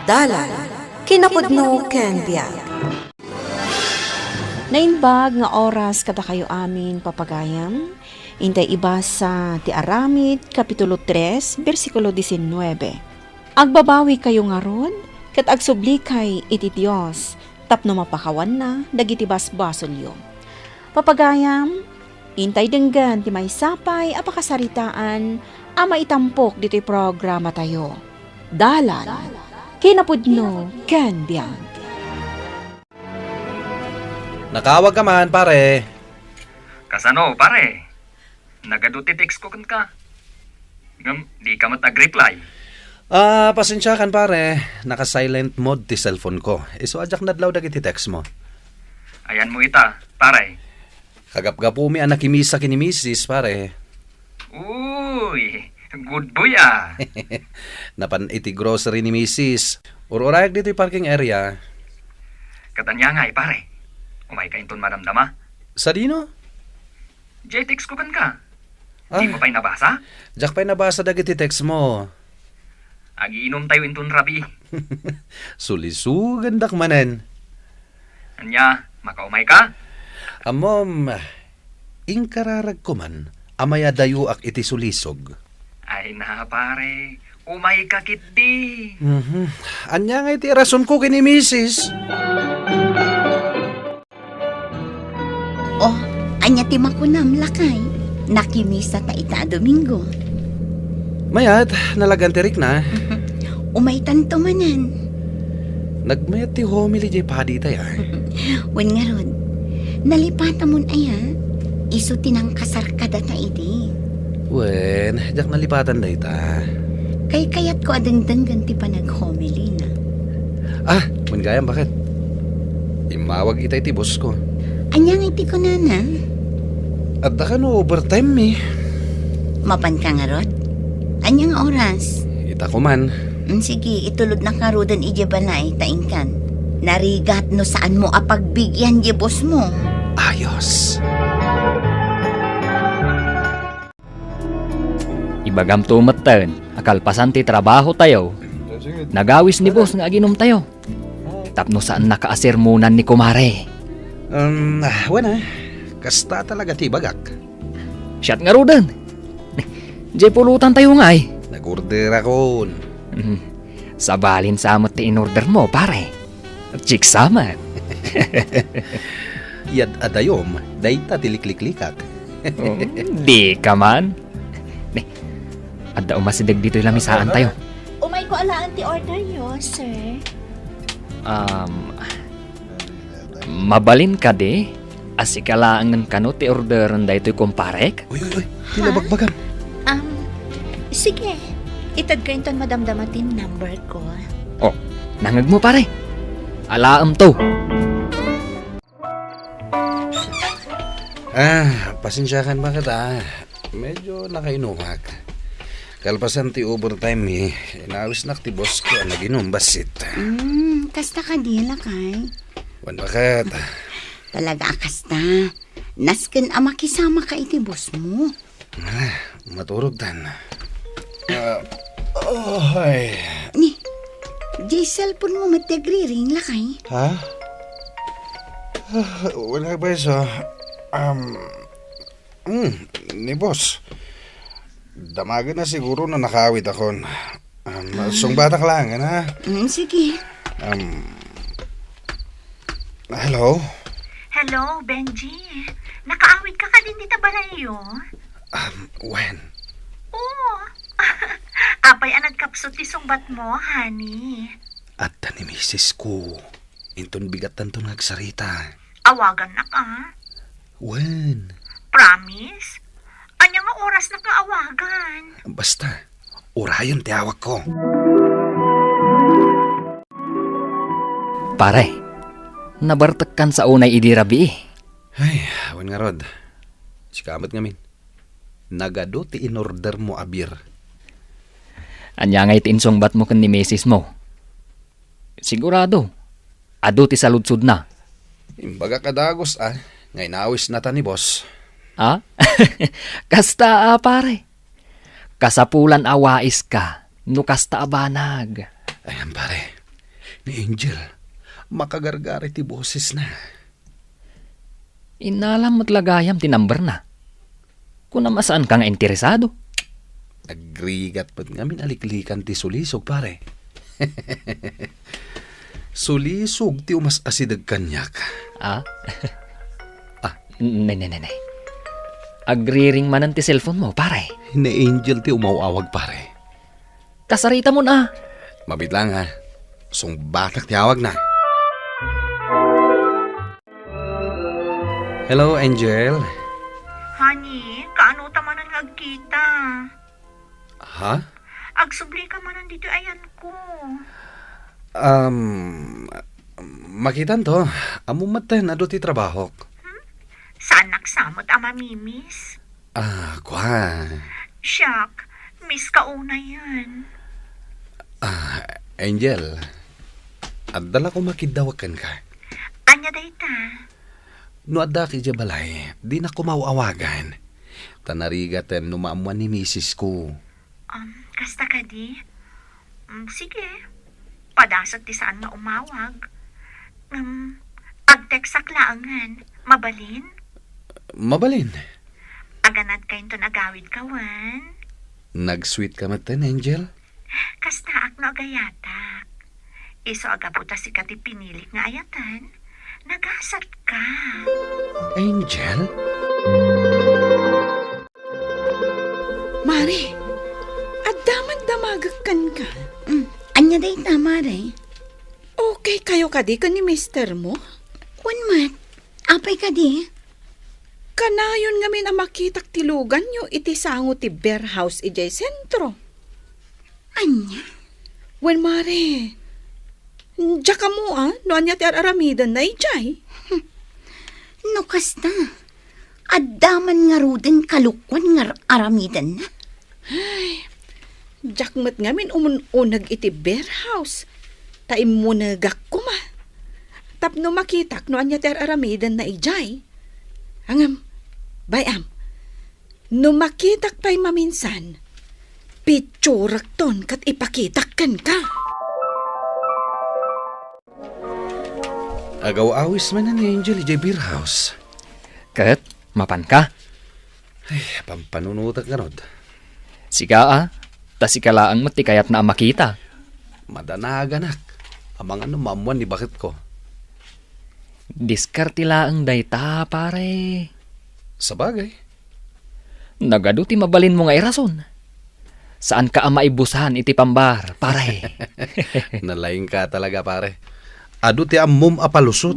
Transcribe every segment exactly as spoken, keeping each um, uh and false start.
Dalan, kinapudno ken biag. Naimbag nga oras kadakayo amin, papagayam. Intay ibasa ti Aramid, Kapitulo tres, bersikulo diecinueve. Agbabawikayo ngarud, ket agsublikay iti Dios tapno mapakawanna dagiti basbasolyo. Papagayam, intay denggen ti maysa pay a pakasaritaan a maitampok ditoy programatayo. Dalan, kinapudno ken biag. Nakaawag ka man, pare. Kasano, pare? Nagadu ti text ko kenka. Ngem, di ka met ag-reply. Ah, pasensiakan, pare. Naka-silent mode ti cellphone ko. Isu a diak nadlaw dagiti text mo. Ayan mo ita, pare. Kagapgapumi a nakimisa ken ni misis, pare. Uy, good boy, ah. Napan iti grocery ni misis. Ur-urayak ditoy parking area. Ket ania ngay, pare? Umayka inton madamdama? Sadino? Jay, text ko kenka. Ah. Di mo pay nabasa? Diak pay nabasa dagiti text mo. Agiinumtayo inton rabii. Sulisugendak manen. Ania, makaumayka? Ammom, inkararagko man a mayadayoak iti sulisog. Ay na, pare. Umayka ketdi. Mhm. Ania ngay ti rasonko ken ni misis? Oh, ania ti makunam, lakay? Nakimisa ta ita a Domingo. Mayat, nalagan ti rikna. Umaytanto manen. Nagmayat ti homily jay padi itay, ah. Wen ngarud, nalipatamon aya? Isu ti nangkasarkada ta idi. Wen, diak nalipatan dayta. Kaykayatko a dengdenggen ti panag-homily na. Ah, wen gayam, baket? Immawag itay ti boss ko. Ania ngay ti kunana? Adda kano overtime mi. Mapanka ngarud? Ania nga oras? Ita ko man. Mm, sige, itulodnak ngaruden idiay balay ta inkan. Narigat no saanmo a pagbigian diay boss mo. Ayos. Ibagamto metten a kalpasan ti trabahotayo, nagawis ni boss nga aginumtayo. Tapno saannak a sermonan ni kumare. Um, ah, wen, ah. Kasta talaga ti ibagak. Siak ngaruden. Jay pulutantayo ngay. Nag-orderakon. Mm. Sabalin sa met ti in-order mo, pare. Chiksaman. Yad-adayom, dayta ti likliklikak. Oh, di ka man. Ne, adda umasideg ditoy lamisaantayo. Umayko alaen ti orderyo, sir. Um, mabalin kadi a sika laengen kano ti orderen daytoy kumparek? Uy, uy, uy. Ti nabagbagam. Um, sige. Itedka inton madamdama ti number ko. Oh, nangegmo, pare. Alaemto. Ah, pasensiakan, baket, ah. Medyo nakainumak. Kalpasan ti overtime, eh. Inawisnak ti boss ko a naginum bassit. Hmm, kasta kadi, lakay? Wen, baket? Talaga a kasta. Nasken a makisamaka iti boss mo. Ah, maturogtan. Ah, oh, ay. Ni, di cellphone mo met ti agriring, lakay? Ha? Ah, wala ba iso? Um, mm, ni boss. Damagen na siguro no nakaawidakon. Um, sungbatak laeng, ha? Mm, sige. Um, hello? Hello, Benji. Nakaawid ka kadin dita balayyo? Um, wen? Oo. Apay a nagkapsut ti sungbat mo, honey? Adda ni misis ko. Inton bigattanton nga agsarita. Awagannak, ah. Wen? Promise? Ania nga orasnak nga awagan? Basta, urayon ti awagko. Pare, nabartekkan sa unay idi rabii. Ay, wen ngarud. Sika met ngamin. Nagadu ti in-order mo a beer. Ania ngay ti insungbat mo ken ni misis mo? Sigurado, adu ti saludsodna. Imbagak a dagus, ah, nga inawisna ta ni boss. Ah? Kasta a, pare. Kasapulan a wais ka no kasta a banag. Ayan, pare. Ni Angel, makagargari ti bosesna. Innalam met la gayam ti numberna. Kunam a saanka nga interesado. Agrigat met ngamin a liklikan ti sulisog, pare. Sulisog ti umas-asideg kaniak. Ah? Ah. Ne, ne, ne, ne. Agriring manen ti cellphone mo, pare. Ni Angel ti umaw-awag, pare. Kasaritamon a. Mabit lang, ha. Sungbatak ti awagna. Hello, Angel. Honey, kaano ta manen nga agkita? Ha? Agsubli ka manen ditoy ayanko. Um, makitanto. Ammom metten, adu ti trabahok. Hmm? Saanak sa met a mamiss? Ah, kua. Siak, miss ka unayen. Ah, Angel, adda la koma kiddawek kenka. Ania dayta? No addak idiay balay, dinak koma aw-awagan. Ta narigaten no maammuan ni misis ko. Um, kasta kadi? Mm, sige. Padasek ti saan nga umawag. Ngem, agtekstak laengen. Mabalin? Mabalin. Aganadkayon ton agawidka wen? Nag-sweet ka metten, Angel. Kastaak no agayatak. Isu a gapu ta sika ti pinilik nga ayaten, nagasatka. Angel? Mare, adda man damagek kenka. Mm, ania dayta, Mare? Okay kayo kadi ken ni mister mo? Wen met. Apay kadi? Kanayon ngamin a makitak ti luganyo iti sango ti beer house idiay sentro. Ania? Wen, Mare, diak ammo a no ania ti ar-aramidenna idiay. No kasta, adda man ngaruden kalokuan nga ar-, aramidenna. Ay, diak met ngamin umun-uneg iti beer house, ta immunegak koma. Tapno makitak no ania ti ar-aramidenna idiay. Ngem, bay-am, no makitak pay maminsan, pitsurekton ket ipakitak kenka. Agaw-awis manen ni Angel idiay beer house. Ket, mapanka? Ay, pampanunotek ngarud. Sika a, ta sika laeng met ti kayatna a makita. Madanaganak. Amangan no maammuan ni baketko. Diskarte laeng dayta, pare. Sabagay. Nagadu ti mabalinmo nga irason. Saanka a maibusan iti pambar, pare. Nalaingka talaga, pare. Adu ti ammom a palusot.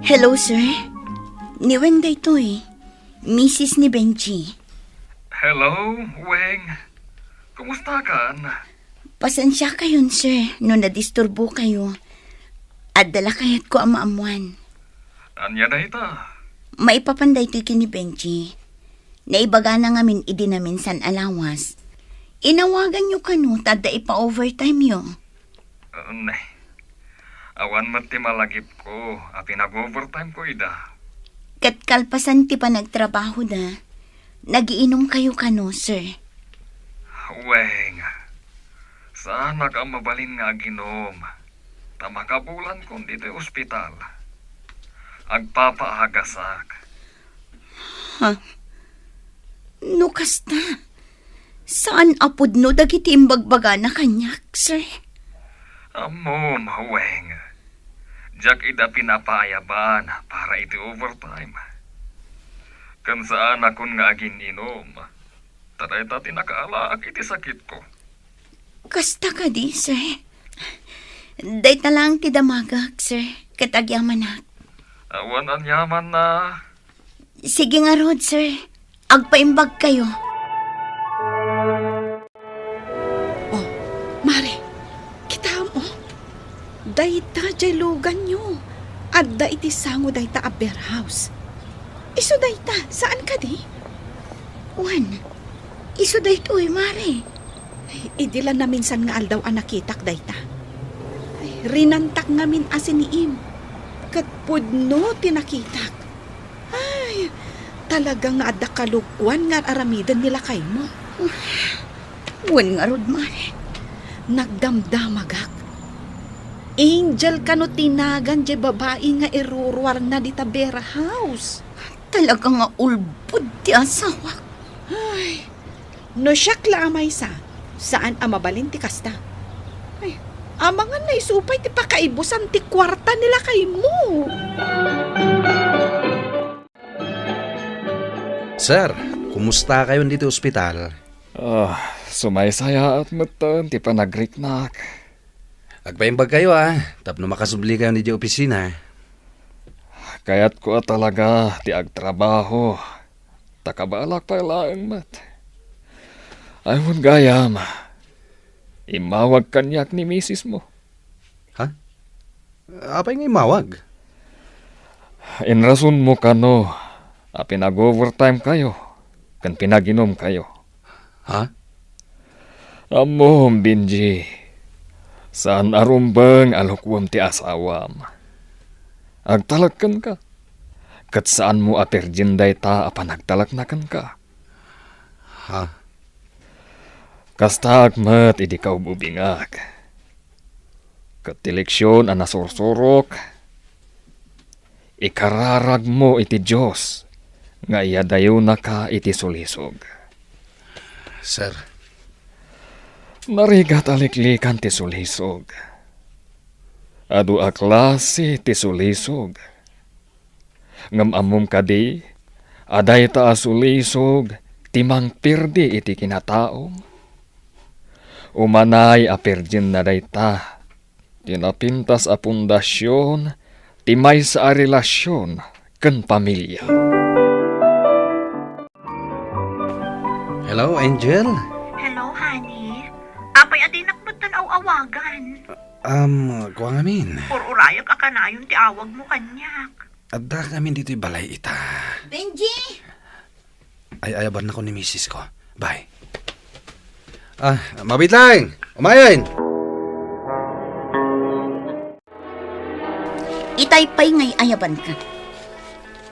Hello, sir. Ni Weng daytoy. Misis ni Benji. Hello, Weng. Kumustakan? Pasensiakayon, sir, no nadisturbokayo. Adda la kayatko a maammuan. Ania dayta? Maipapan daytoy ken ni Benji. Naibagana ngamin idi naminsan a lawas. Inawaganyo kano ta adda ipa-overtime-yo. Uy, awan met ti malagipko a pinag-overtime-ko ida. Ket kalpasan ti panagtrabahoda, nagiinumkayo kano, sir? Weng, saanak a mabalin nga aginom, ta makabulankon ditoy ospital. Agpapaagasak. Ha? No kasta, saan a pudno dagiti imbagbagana kaniak, sir? Ammom, Weng. Diak ida pinapaayaban para iti overtime. Ken saanakon nga agin-inom, ta dayta ti nakaalaak iti sakitko. Kasta kadi, sir? Dayta laeng ti damagek, sir, ket agyamanak. Awan aniamanna. Sige ngarud, sir. Agpaimbagkayo. Oh, Mare, kitaem, oh. Dayta diay luganyo. Adda iti sango dayta a beer house. Isu dayta, saan kadi? Wen, isu daytoy, Mare. Ay, idi la naminsan nga aldaw a nakitak dayta. Ay, rinantak ngamin a siniim. Ket pudno ti nakitak. Ay, talaga nga adda kalokuan nga ar-aramiden ni lakaymo. Wen ngarud, Mare. Nagdamdamagak. Angel kano ti nagan diay babai nga iruruarna dita beer house. Talaga nga ulbod ti asawak. Ay, no siak la a maysa, saan a mabalin ti kasta. Ay, amangan na isu pay ti pakaibusan ti kuarta ni lakaymo. Sir, kumusta kayon ditoy ospital? Ah, sumaysayaat metten ti panagriknak. Agpaimbag kayo, ah, tapno makasubli kayo idiay opisina. Kayatko a talaga ti agtrabaho. Ta kabalak pay laeng met. Ay, wen gayam, immawag kaniak ni misis mo. Ha? Apay nga immawag? Inrasonmo kano a pinag-overtime kayo ken pinaginum kayo. Ha? Ammom, Benji, saan a rumbeng a lukuem ti asawam. Agtalek kenka, ket saanmo a perdien dayta a panagtalekna kenka. Ha? Kastaak met idi kaub-ubingak. Ket ti leksion a nasursurok, ikararagmo iti Dios nga iyadayonaka iti sulisog. Sir. Narigat a liklikan ti sulisog. Adu a klase ti sulisog. Ngem ammom kadi a dayta a sulisog ti mangperdi iti kinataom? Umanay a perdienna dayta ti napintas a pundasion ti maysa a relasion ken pamilia. Hello, Angel? Hello, honey. Apay a dinak metten aw-awagan? Um, kua ngamin. Ur-urayak a kanayon ti awagmo kaniak. Adda kami ditoy balay ita. Benji! Ay-ayabannako ni misis ko. Bye. Ah, mabiit lang! Umayen! Itay pay nga ay-ayabanka.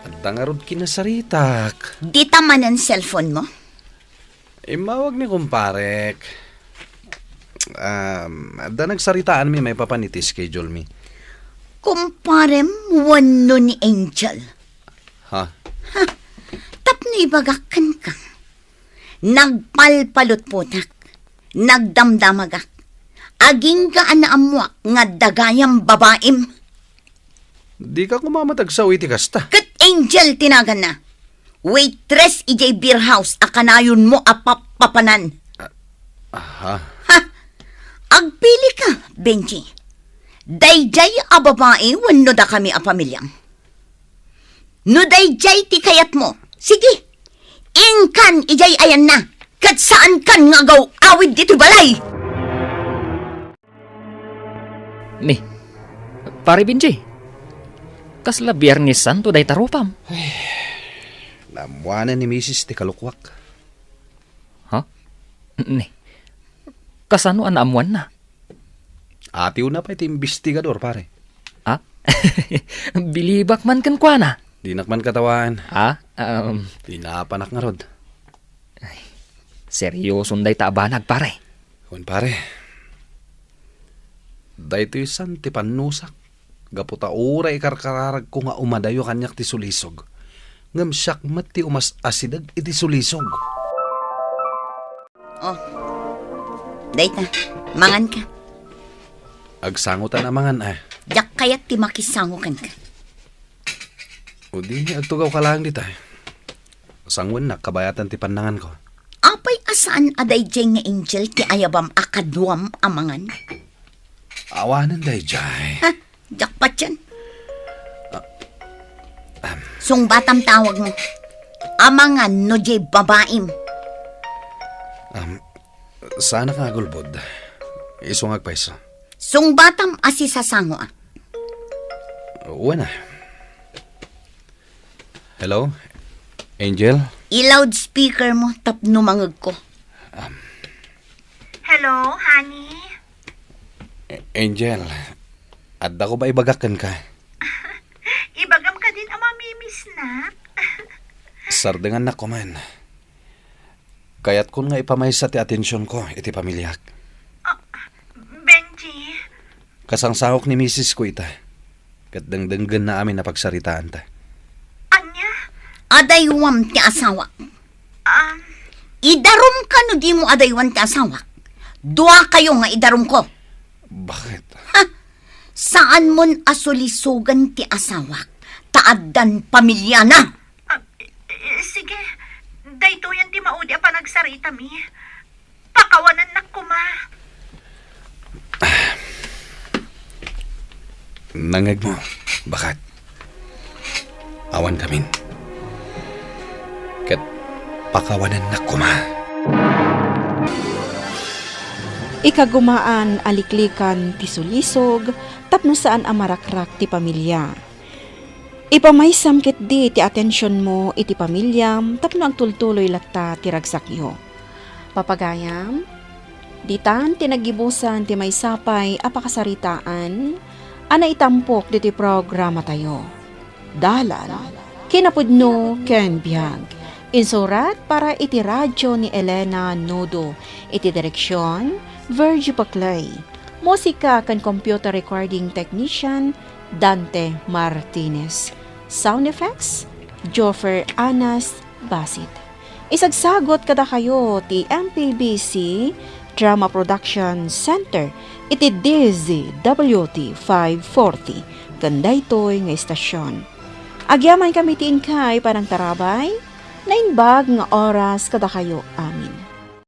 Adda ngarud kinasaritak. Dita manen cellphone mo? Immawag ni kumparek. Um, adda nagsaritaanmi maipapan iti schedule mi. Kumparem wenno ni Angel? Ha? Ha, tapno ibagak kenka. Nagpalpalutpotak. Nagdamdamagak. Agingga a naammoak nga adda gayam babaim. Dika koma met agsao iti kasta. Ket Angel ti naganna. Waitress idiay beer house a kanayonmo a pappapanan. Ah, aha. Ha? Agpilika, Benji. Daydiay a babai wenno dakami a pamiliam? No daydiay ti kayatmo, sige, inkan idiay ayanna, ket saankan nga agaw-awid ditoy balay. Ni, Pare Benji, kasla Biernes Santo dayta rupam? Ay, naammoanen ni misis ti kalokuak. Ha? Ni, kasano a naammoanna? Atiwna pay ti imbestigador, pare. Ha? Bilibak man kenkuana. Dinak man katawaan. Ha? Um, Tinapanak ngarud. Ay, serioson dayta a banag, pare. Wen, pare. Daytoy san ti pannusak. Gapu ta uray ikarkararagko nga umadayo kaniak ti sulisog. Ngem siak met ti umas-asideg iti sulisog. Oh. Dayta, manganka. Agsangotan a mangan, a. Diak kayat ti makisango kenka. O di, agtugawka laeng dita. Sangoennak kabayatan ti pannanganko. Apay a saan a daydiay nga Angel ti ayabam a kaduam a mangan? Awanen daydiay. Ha? Diak patien. Ah, um. Sungbatam ti awagmo. Amangan no diay babaim. Um, saanak nga agulbod. Isu nga agpayso. Sungbatam a sisasangoak. Wen a. Hello? Angel? I-loudspeaker mo tapno mangegko. Um. Hello, honey? A-, Angel, adda ko maibagak kenka. Ibagam kadin a mamimisnak. Sardengannak koman. Kayatkon nga ipamaysa ti atensionko iti pamiliak. Ah, Kasangsangok ni misis ko ita, ket dengdenggenna amin a pagsaritaanta. Ania? Adaywam ti asawak. Um, Idarum ka no di mo adaywan ti asawak. Dua kayo nga idarum ko. Bakit? Ha? Saan mon a sulisogan ti asawak, ta addan pamilyana. Ah, eh, eh, sige. Daytoyen ti maudi a panagsaritami. Pakawanennak koma. Nangngegmo, baket. Awan kamin. Ket pakawanennak koma. Ikagumaan a liklikan ti sulisog tapno saan a marakrak ti pamilia. Ipamaysam ketdi ti atensionmo iti pamiliam tapno agtultuloy latta ti ragsakyo. Papagayam, ditan ti naggibusan ti maysa pay a pakasaritaan a naitampok ditoy programatayo. Dalan, kinapudno ken biag. Insurat para iti radio ni Elena Nudo. Iti direksion, Virgie Paclay. Musika ken computer recording technician, Dante Martinez. Sound effects, Joffer Anas Basit. Isagsagot kadakayo ti M P B C Drama Production Center iti D Z W T five forty ken daytoy nga istasyon. Agyamankami ti inkay panangtarabay, naimbag nga oras kadakayo amin.